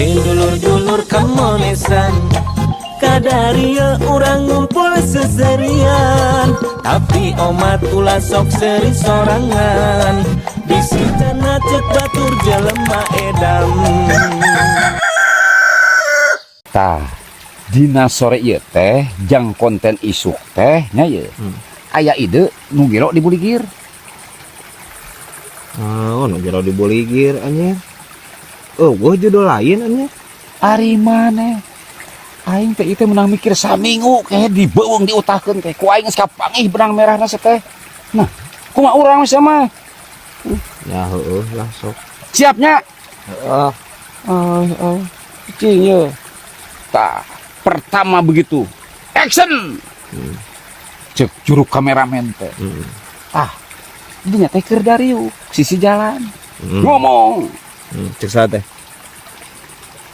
Eh, dulur-dulur kamonesan, kadaria urang ngumpul seserian. Tapi omat ulah sok seri sorangan. Bisi cenah cek batur jelema edan. Tah, dina sore ieu teh jang konten isuk teh nya ieu. Aya ide nu gelo di Buligir. Oh, nu gelo di Buligir anjir. Oh, gua judul lain anjir. Ari maneh? Aing teh ieu menang mikir saminggu kayak dibeuweung diutahkeun teh. Ku aing geus kapanggih benang merahna teh. Nah, kumaha urang sama? Ya heueuh lah sok. Siapnya? Heeh. Oh, oh. Cing ye. Tah, pertama begitu. Action. Cek juru kameramen teh. Ah, dinya teh keur dariuk sisi jalan. Ngomong. Cek saha teh?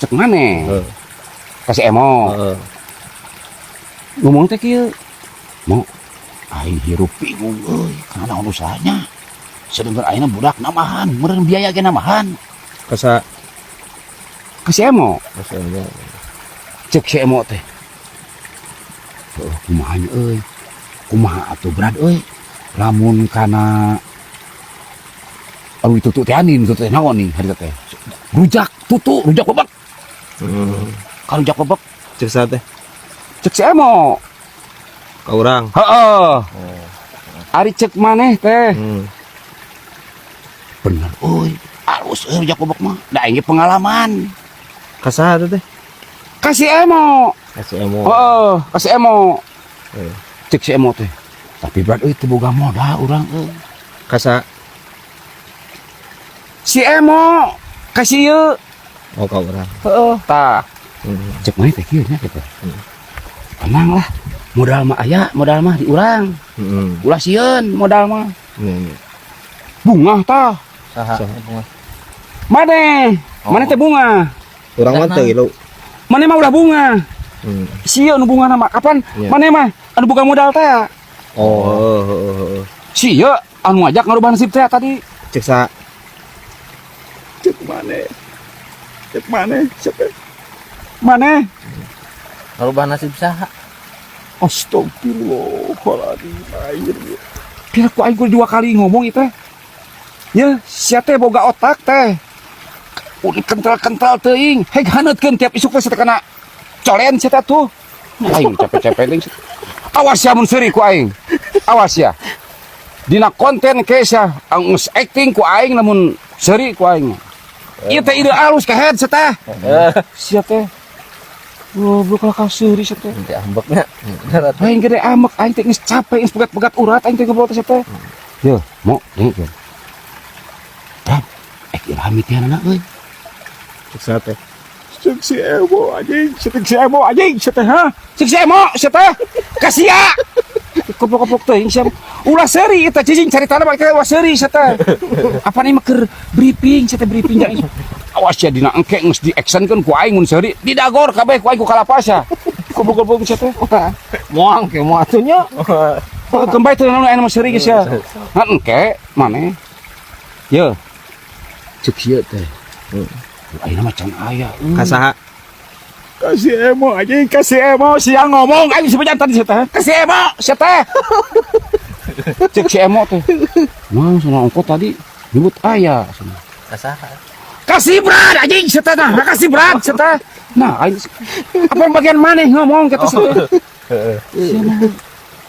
Cek maneh? Heeh. Kasih emo. Heeh. Ngomong teh kieu. Mo, aing hirup bingung euy, kana naon usahanya. Sedengkeun ayeuna budak nambahan, meureun biaya ge nambahan. Kasa Kasih emo. Kasa emo. Cek si emo teh. Oh, kumaha nya euy? Kumaha atuh Brad euy? Lamun kana aduh tutu teh anin tutu teh naon nih harita teh. Rujak tutu, rujak bebek. Ka rujak bebek. Cek saha teh? Cek si emo. Ka urang. Heeh. Ari cek maneh teh. Bener euy. Alus euy rujak bebek mah. Da aing ge pengalaman. Ka saha teh? Kasih emo. Kasih emo. Heeh, kasih emo. Cek si emo teh. Tapi Brad euy teu boga modal urang euy. Kasa Si emo kasih ieu. Oh, ka urang. Heeh, tah. Cek maneh teh kieu nya gitu. Tenang lah. Modal mah aya, modal mah di urang. Ulah sieun modal mah. Bungah tah. Saha? Saha? Bunga. Maneh? Oh. Maneh teh bunga. Urang mah teu ilu. Maneh mah ulah bunga. Sieun nu bunga mah kapan? Maneh mah anu boga modal teh. Oh, heeh heeh heeh. Sia anu ngajak ngarubah nasib teh tadi. Cek saha? Cek maneh? Cek maneh? Siapa? Maneh? Ngarubah nasib saha? Astagfirullahaladzim, air. Kira ku aing kudu dua kali ngomong itu. Ya, sia teh boga otak teh. Udah kental-kental teuing, heg haneutkeun tiap isuk teh sia teh kana colen sia teh tuh. Aing capek-capek teuing. Awas ya mun seuri ku aing. Awas ya. Dina konten ke sia geus acting ku aing lamun seuri ku aing. Ieu teh ide alus kehed sia teh. Sia teh. Goblok lah kau seuri sia teh. Nanti ambeknya. Darat. Aing gede amek, aing teh geus capek, geus pegat-pegat urat aing teh ngobrol teh sia teh. Yo, mo, dengekeun. Bram, eh ilham mitianana euy. Cek saha teh? Cek si Emo anjing, cek si Emo anjing, sia teh ha. Cek si Emo sia teh. Kasia. Goblok-goblok teuing sia. Ulah seuri eta cicing caritana mah teh ulah seuri sia teh. Apa nih mah keur briefing sia teh briefing jangan. Awas ya dina engke geus di actionkeun ku aing mun seuri didagor kabeh ku aing ku kalapas ya. Goblok-goblok sia teh. Moal ke moal atuh nya. Oh, kembali tuh anu anu seuri geus ya. Ngan engke maneh. Ye. Cek sia teh. Ayeuna mah can aya euy. Ka saha? Kasih emo anjing, kasih emo siang ngomong aing sebentar tadi sia teh. Kasih emo sia teh. Cek si emo teh. Nah, sana ongko tadi nyebut aya cenah. Ka saha? Kasih Brad anjing sia teh nah, kasih Brad sia teh. Nah, aing apa yang bagian maneh ngomong kata sia teh. Sia mah.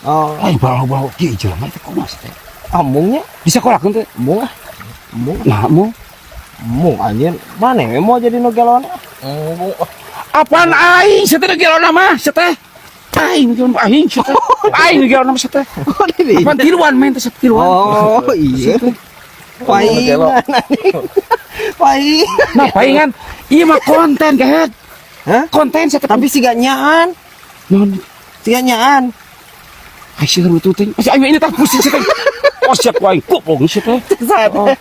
Oh, Aing bau-bau kieu jelema teh kumaha sia teh. Embung nya. Disakolahkeun teh. Embung ah. Embung. Nah, mau Embung anjir. Maneh we mau jadi nu gelona? Embung. Oh, apaan aing sia teh gelona mah sia teh. Aing gelona aing sia teh. Aing gelona mah sia teh. Apaan tiluan main teh sia tiluan. Oh, iya. Paingan anjing. Paingan. Nah, palingan ieu mah konten kehed. Hah? Konten sia teh. Tapi siga nyaan. Naon? Siga nyaan. Ai sia lutu teh. Masih aing ini tah pusing sia teh. Oh siap ku aing goblok sia teh. Saha teh?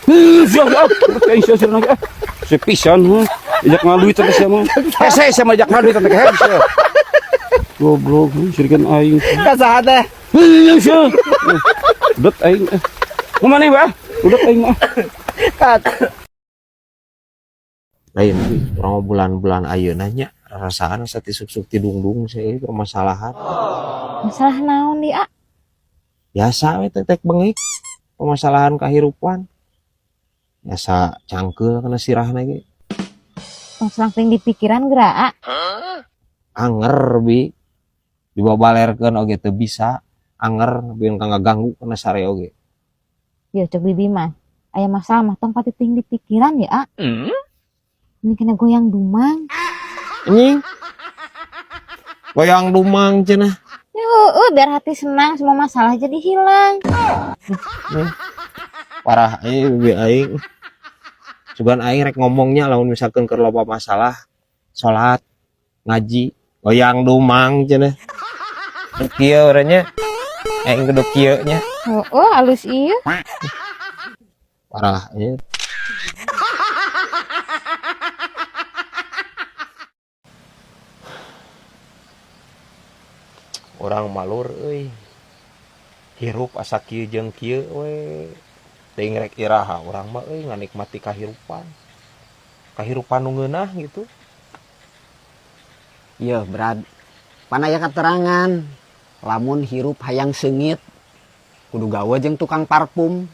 Eh, siap siap. Aing sia sia lagi. Sia pisan heuh. Ajak ngaduit teh sia mah. Hese sia mah ajak ngaduit teh kehed sia. Goblok, sirikan aing. Ka saha teh? Heuh sia. Udah aing. Mau mana bah? Udah aing mah. Kat. Lain bi, urang mah bulan-bulan ayeuna nya rasaan asa ti suk-suk ti dungdung sih permasalahan. Masalah naon di A? Biasa we tetek bengek permasalahan kahirupan. Biasa cangkeul kana sirahna ge. Tong selangting di pikiran geura A. Anger bi, dibabalerkeun oge teu bisa, anger bieun ka ngaganggu kana sare oge. Yo cek bibi mah, aya masalah mah tong patiting di pikiran ya A. Ini kena goyang dumang. Anjing. Goyang dumang cenah. Ya, heueuh, biar hati senang semua masalah jadi hilang. Nih. Parah euy bibi aing. Sugan aing rek ngomongnya lamun misalkan keur loba masalah, salat, ngaji, goyang dumang cenah. Kieu urang nya. Aing kudu kieu nya. Heueuh, alus ieu. Parah euy. Orang malur euy. Hirup asa kieu jeung kieu we. Teuing rek iraha urang mah euy nganikmati kahirupan. Kahirupan nu ngeunah gitu. Iya, Brad. Pan aya keterangan lamun hirup hayang seungit kudu gawe jeung tukang parfum.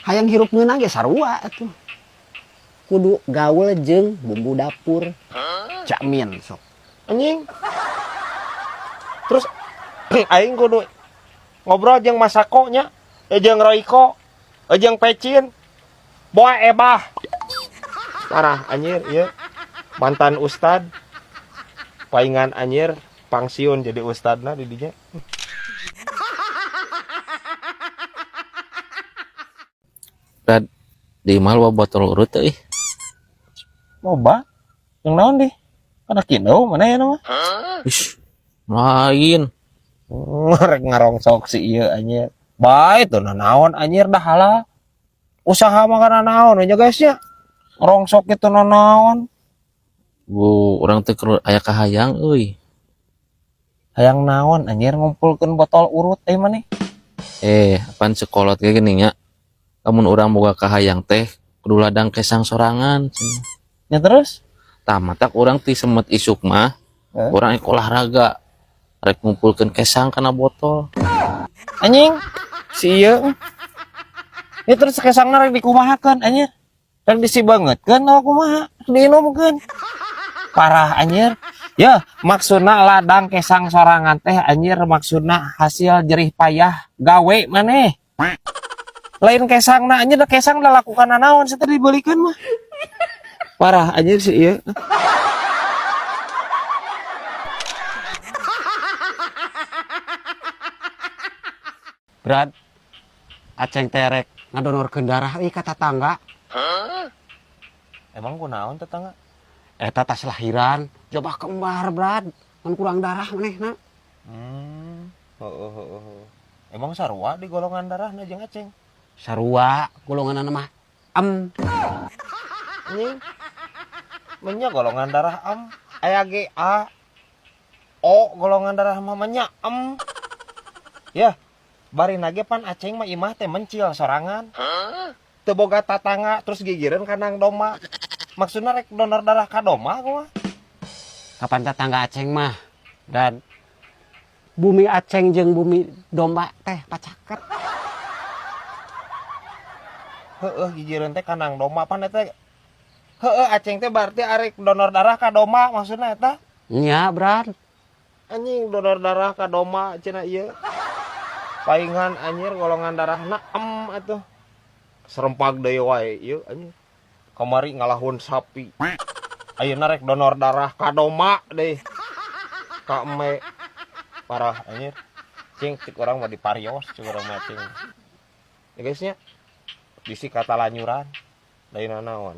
Hayang hirup ngeunah ge sarua atuh. Kudu gawe jeung bumbu dapur. Jamin sok. Anjing. Terus aing kudu ngobrol jeung Masako nya, jeung Royco, jeung Pecin, Boa Ebah. Parah anjir ieu. Mantan ustad. Paingan anjir pangsiun jadi ustadna di dinya. Brad, di imah loba botol urut teh ih. Loba? Yang naon deh? Kana kieu mana ya nama? Ish, lain. Rek ngarongsok si ieu anjir. Bae tuh naon anjir dah halal. Usaha mah kana naon nya guys nya. Ngarongsok kitu naon. Bu, urang teh keur aya kahayang euy. Hayang naon anjir ngumpulkeun botol urut euy maneh. Apaan sekolot kayak gini nya. Lamun urang boga kahayang teh kudu ladang kesang sorangan cenah. Ya terus? Tah matak urang ti semet isuk mah. Urang ek olahraga. Rek ngumpulkeun kesang kana botol. Anjing si ieu. Ya terus kesangna rek dikumahakeun anjir. Rek disibeungeutkeun atawa kumaha? Diinumkeun. Parah anjir. Ya, maksudna ladang kesang sorangan teh anjir maksudna hasil jerih payah gawe maneh. Lain kesangna anjir da kesang da lakukan naon sih teh dibelikeun mah. Parah anjir si ieu. Brad, Aceng terek ngadonorkeun darah euy ka tatangga. Hah? Emang kunaon tetangga? Eta tas lahiran, jobah kembar, Brad. Mun kurang darah manehna. Heeh, heeh, heeh. Emang sarua di golongan darahna jeung Aceng? Sarua, golonganna mah M. Anjing. Menya golongan darah M, aya ge A. O golongan darah mah menya M. Ya, bari nage pan Aceng mah imah teh mencil sorangan. Hah? Teu boga tatangga terus gigireun kanang domba. Maksudna rek donor darah ka domba kumaha? Kapan tatangga Aceng mah? Dan bumi Aceng jeung bumi domba teh pacaket. Heeh, gigireun teh kanang domba pan eta. Heeh, Aceng teh berarti arek donor darah ka domba maksudna eta? Nya, Brad. Anjing donor darah ka domba cenah ieu. Paingan anjir golongan darahna M atuh. Serempag deui wae ieu anjing. Kamari ngalahun sapi. Ayeuna rek donor darah ka domba deui. Ka eme. Parah anjir. Cing cik urang mah diparios cik urang mah cing. Ya guys nya. Bisi kata lanyuran. Lain naon.